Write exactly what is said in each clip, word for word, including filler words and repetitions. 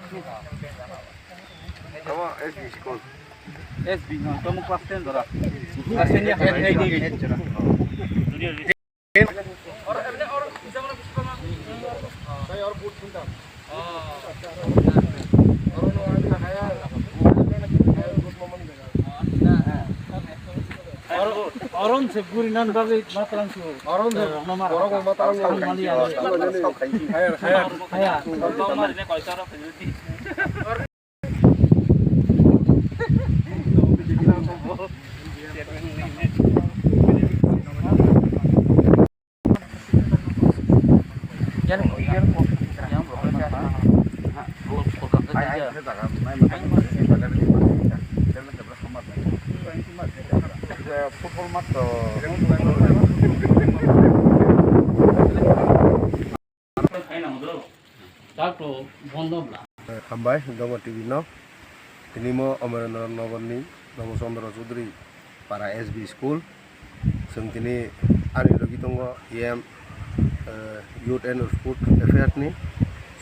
Tamo S B school. S B, no, tamo class ten dora. Class ten ya, eight, eight, eight, eight dora. Aron se guri nan bagwi matalang su. Aron se borok matalang su. Haya, haya. Football match to. Hambai, Dongma T V no. Tini mo Amarendra Nagar ni Dongma Chandra Chaudhary para S B school. Chwng tini ani logi tongo E M, eh, Youth and Sport Affairs ni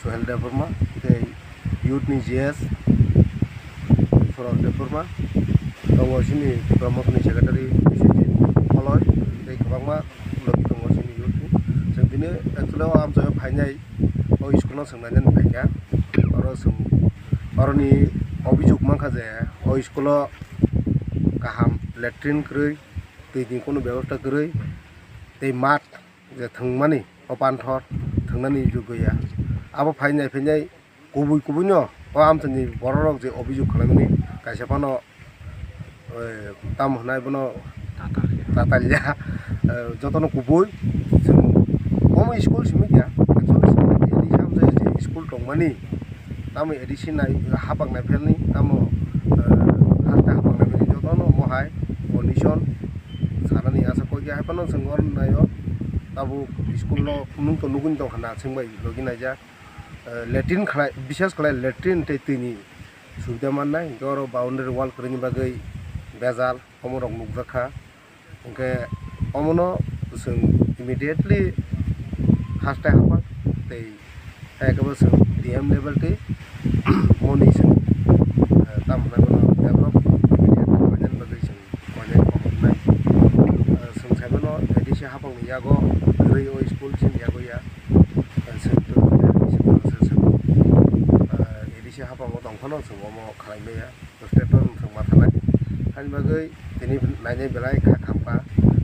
Sohel Debbarma, tei Youth ni G S Soros Debbarma, tongo chini Tipra Mothani Secretary Biswajit Koloi, tei kwbangma logi tongo chini youth ni. Chwng tini actually o amchaio phainai o school no chwng nainani phaikha. Oro chwng, oroni obijok mankha je o school o kaham latrine kwrwi, twi ni kunu bebosta kwrwi, tei mat je thwngmani o panthor thwngnani jogya. Abo phainai phainai kubui kubui no o amchaini borok rok je obijok khwlaimani kaisa phano, eh, tamo hwnai bono tatalya, eh, jotono kubui chwng omo school simi kya, actually simi kya, school tongmani. Tamo A D C nai, hapang nai pherni, tamo, eh, haste hapang nai pherni, jotono omo hai condition sanani asa koi khe, hai phano chwng oro naio, tabuk school no nung to nugwi tong khana, chwng bai logi naijak. Eh, latrine khlai, bises khlai latrine tei twi ni subida mannai, hinkhe oro boundary wall kwrwini bagwi bejal. Omo rok nukjakha. Hwnkhe omono chwng immediately haste haphak tei kayakhe bo chwng D M level tei moni chwng, eh, tamo hwnai bono develop immediately khlainani bagwi chwng koinai kokroknai. Eh, chwng saimano A D C haphangni yago kwrwi o school chini yago ya. Eh, chwng, eh, A D C haphango tongphano chwng omo khlai maya. State o wng thwng ma thanai. Haini bagwi tini nainai belai kha khamkha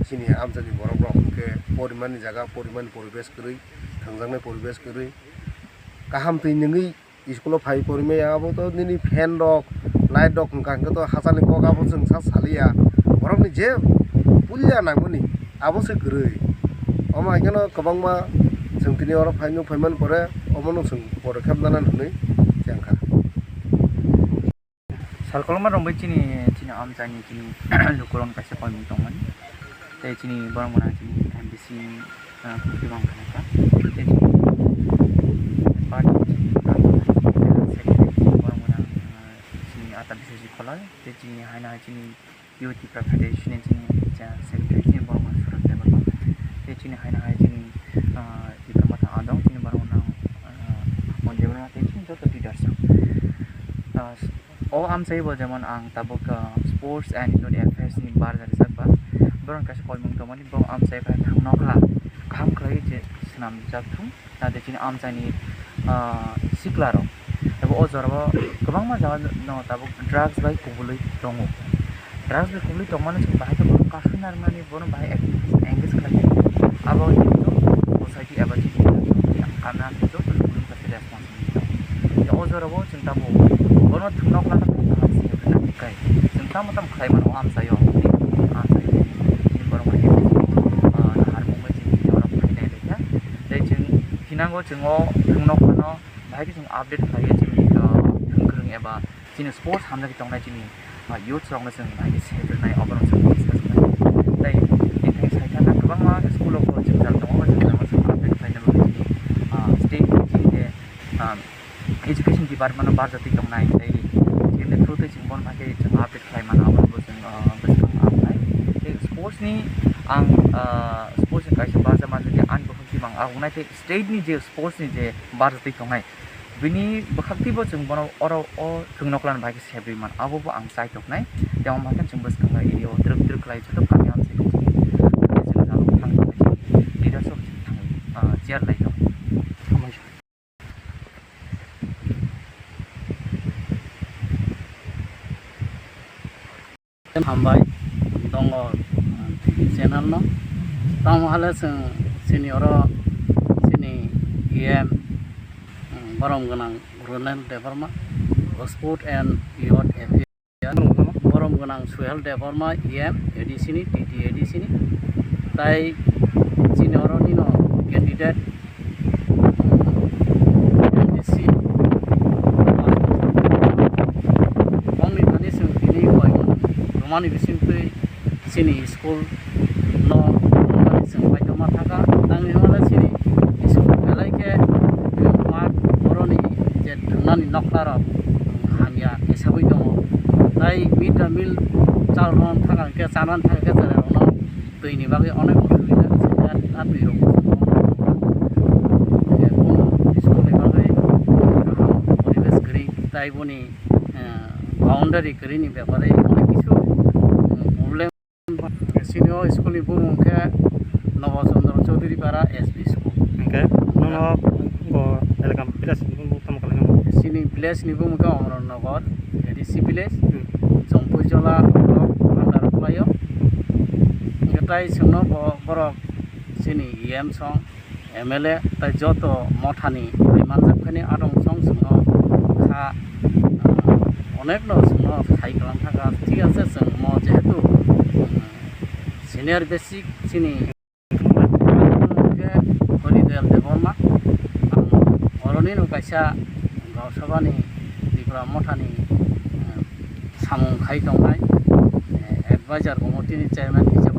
chini amchaini borok rok, hwnkhe porimani jaga, porimani poribesh kwrwi, thwngjaknai poribesh kwrwi. Kaham twi nwngwi school o phai porimaya, abo to nini fan rok, light rok wngkha, hwnkhe to hachal ni kok abo chwng sa saliya. Borokni je puila nangmani abo se kwrwi. Omo hai kheno kwbangma chwng tini oro phai nuk phaimani pore omono chwng pore khep nana hwnwi chengkha. Sal kolokma romwi chini, chini amchaini chini lukurok kaisa koimung tongmani. Tei chini borok mwnang chini M D C, ah, Kuki Bang Khanaka. Tei chini party chini secretary chini borok mwnang, ah, chini Ata Biswajit Koloi. Tei chini haino hai chini Youth Tipra Federation ni chini, ah, secretary chini borok mwnang Suraj Debbarma. Tei chini haino hai chini, ah, Tipra Motha Adong chini borok mwnang, ah, Mon Debbarma tei chini joto leaders rok. Ah, O amchai bo jemon ang tabuk, ah, Sports and Youth Affairs ni barja rijak ba. Borok kaisa koimung tongmani, bo amchai bai thang nokla kaham khlai je swnamjak thung. Nade chini amchaini, ah, sikla rok. Abo o jora o kwbangma jaga no tabuk drugs bai kubului tongo. Drugs bai kubului tongmani chwng bahai khe borok kasui narwknani, bono bahai activities engage khlai. Abo chini society eba chini kamna joto responsibility. O jora o chwng tamo bono thwngno khlana thwngna hai se hwnwi nang khe chwng tamo tamo khlai mano o amchaio, amchaio chini borok bai, ah, naharmung bai chini borok phainai lai kha. Tei chwng thinango chwng o thwngno khlano bahai khe chwng update khlaiwi chini, ah, thwng kwrwng eba chini sports hamjagwi tongnai chini, ah, youths rokno chwng bahai khe se rwnai, oborok chwng discuss khlai. Tei tini thani sai thangkha kwbangma school o jwngjal tongo, o jwngjal no chwng update khlaina bagwi chini, ah, state ni chini je, ah, Education Department o barjatwi tongnai tei chini through tei chwng bono hai khe chwng update khlai mano, abo bo chwng, ah, bwskang upnai. Tei sports ni ang, ah, sports ni kaisa barja manjak khe ani bukhuk tei ang, ah, wngnai tei state ni je sports ni je barjatwi tongnai, Bini bwkhak twibo chwng bono oro o chwng nokla ni bai khe sebwi man, abo bo ang chai toknai. Tei omo hai khe chwng bwskango area o twrwk twrwk khlai joto kami amchai tong chini. Tei chwng jalo thang thang leaders rok thang, ah, chair lai tong. Hambai tongo, ah, T V channel no. Tamo hale chwng chini oro chini E M, um, borom gwnang Ronel Debbarma, Sport and Youth Affairs, borom gwnang Suhel Debbarma, E M A D C ni, T T A D C ni. Tai chini oro nino candidate M D C. Bongni thani chwng tini koi rwmani bisingtwi chini school no rwmani chwng paitoma thaka. Tangni hwnle chini school belai khe mat boroni je thwngnani nokla rok hamya khe sagwi tongo. Tai mid day meal chal rwna thaka hwnkhe, chana thaka hwnkhe chwrairokno twi ni bagwi onek osubida se, a, a twi rok bo. School ni bagwi kaham poribesh kwrwi, tai boni, eh, boundary kwrwi ni bepare onek kisu, mm, problem. Sini o school ni bumung khe Nobo Chandra Chaudhary Para S B school. Hwnkhe nono bo elaka village ni bumung tamo kalaingo? Sini village ni bumung khe Omornagar A D C village, Hmm. Chongpuijola block under o khlaio. Hwnkhe tai chwngno bo, borok chini E M song, M L A tai joto mothani twi manjak phani adong song chwngno kha, ah, onekno chwngno sai kalam thaka. Thik ase, chwng mo jehetu, ah, senior basic chini Hori Dayal Debbarma, ang oroni no kaisa Gaon Sabha ni Tipra Motha ni, eh, samung khai tongnai, eh, advisor committee ni chairman hisab